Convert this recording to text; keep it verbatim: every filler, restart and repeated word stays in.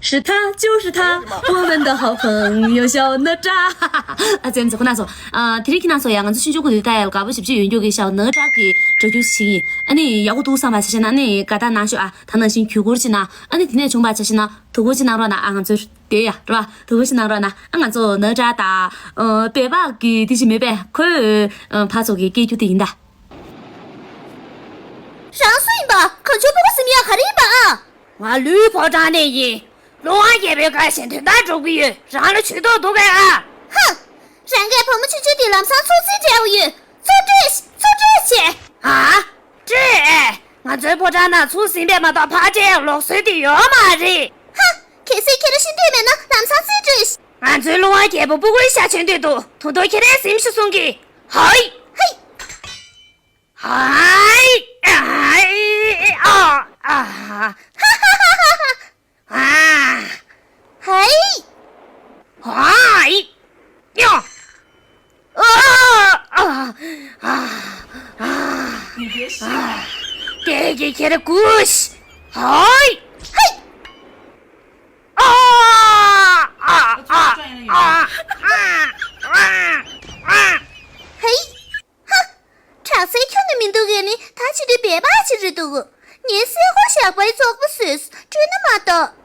是他，就是他，我们的好朋友小哪吒。ཨ་ཙི་ཙི་ཁོ་ན་སོ། ཨ་དེ་རིང་ཁྱེད་རང་ཚོ་ཡང་ང་ཚོ་ཆུང་ཆུང་གི་དུས་ད་ཡལ་དགའ་པོ་ཞིབ་ཅིག་ཡོད་མགྱོགས་ཀྱི་ཤའོ་ནག་དྲག་གི་འགྲོ་རྒྱུ་ཞིག་ཡིན། ཨ་ནི་ཡག་པོ་འདུག་བསམ་པ་ཆ་བཞག་ན་ཨ་ནི་དགའ་རྟགས་གནང་ཤོག་ཨ་ད་ནང་བཞིན་གུས་བཀུར་ཅིག་གནང་། ཨ་ནི་དེ་ནས་བྱུང་པ་ཆ་བཞག་ན་དོ་ཁུར་ཅིག་གནང་རོགས་གནང་། ཨ་ང་ཚོ་དེ་ཡ་རོ་དོ་ཁུར་ཅིག་གནང་རོགས་གནང་། ཨ་ང་ཚོ་ནག་དྲག་དང་སྦལ་པ་གི་དེ་ཅི་མེད་པས་ཁོའི་ཕ་ཚོ་གི་སྐད་རྒྱུ་དེ་ཡིན་ད། རང་སུ་ཡིན་པ། གང་བྱུང་པོ་ག་སིམ་ཡ་ག་རེ་ཡིན་པ་ཨ། ང་ལུས་ཕོ་བྲང་ནས་ཡིན། ཀླུ་དབང་རྒྱལ་པོའི་བཀའ་བཞིན་དོན་དག་སྒྲུབ་ཀྱི་ཡོད། རང་ལ་ཇུས་གཏོགས་འདུག་གས་ཨ། ཧ། རང་གི་བུ་མོ་ཆུང་ཆུང་དེ་ལམ་སང་ཚོགས་རྫིས་སྤྲད་ཡོད། ཚོགས་སྤྲོད་ཚོགས་སྤྲོད་བྱས། ཨ། སྤྲོད་ཨེ། ང་ཚོའི་ཕོ་བྲང་ནང་ཚུགས་ཟིན་པས་མ་གཏོགས་ཕར་སྤྲད་ཡག་ལུགས་སྲོལ་དེ་ཡོད་མ་རེད། ཧ། གལ་སྲིད་ཁྱེད་རང་ཤེས་འདོད་མེད་ན་ལམ་སང་ཚོགས་སྤྲོད། ང་ཚོའི་ཀླུ་དབང་རྒྱལ་པོ་སྤུ་གུའི་ཤ་མཆོད་འདོད་འདུག་ད་དུང་ཁྱེད་རང་གཟིམ་ཤིག་གསུང་གི། ཧའི། ཧའི། ཧའི། ཨ། ཨ། ཨ། ཧའི། ཧའི། ཡ། ཨ། ཨ། ཨ། ཨ། དེ་གི་ཁྱེད་རང་གུས། ཧའི། ཧའི། ཨ། ཨ། ཨ། ཨ། ཧའི། ཧ། དྲག་རྩལ་ཁྱོན་ནས་མི་འདུག་གས་ནི་ད་ཅི་འདྲའི་སྦལ་པ་ཅིག་རེད་འདུག་ངས་སེ་གོལ་ཞགས་པའི་བཙོག་པ་བཟོས་སྤྲོད་ན་མ་གཏོགས།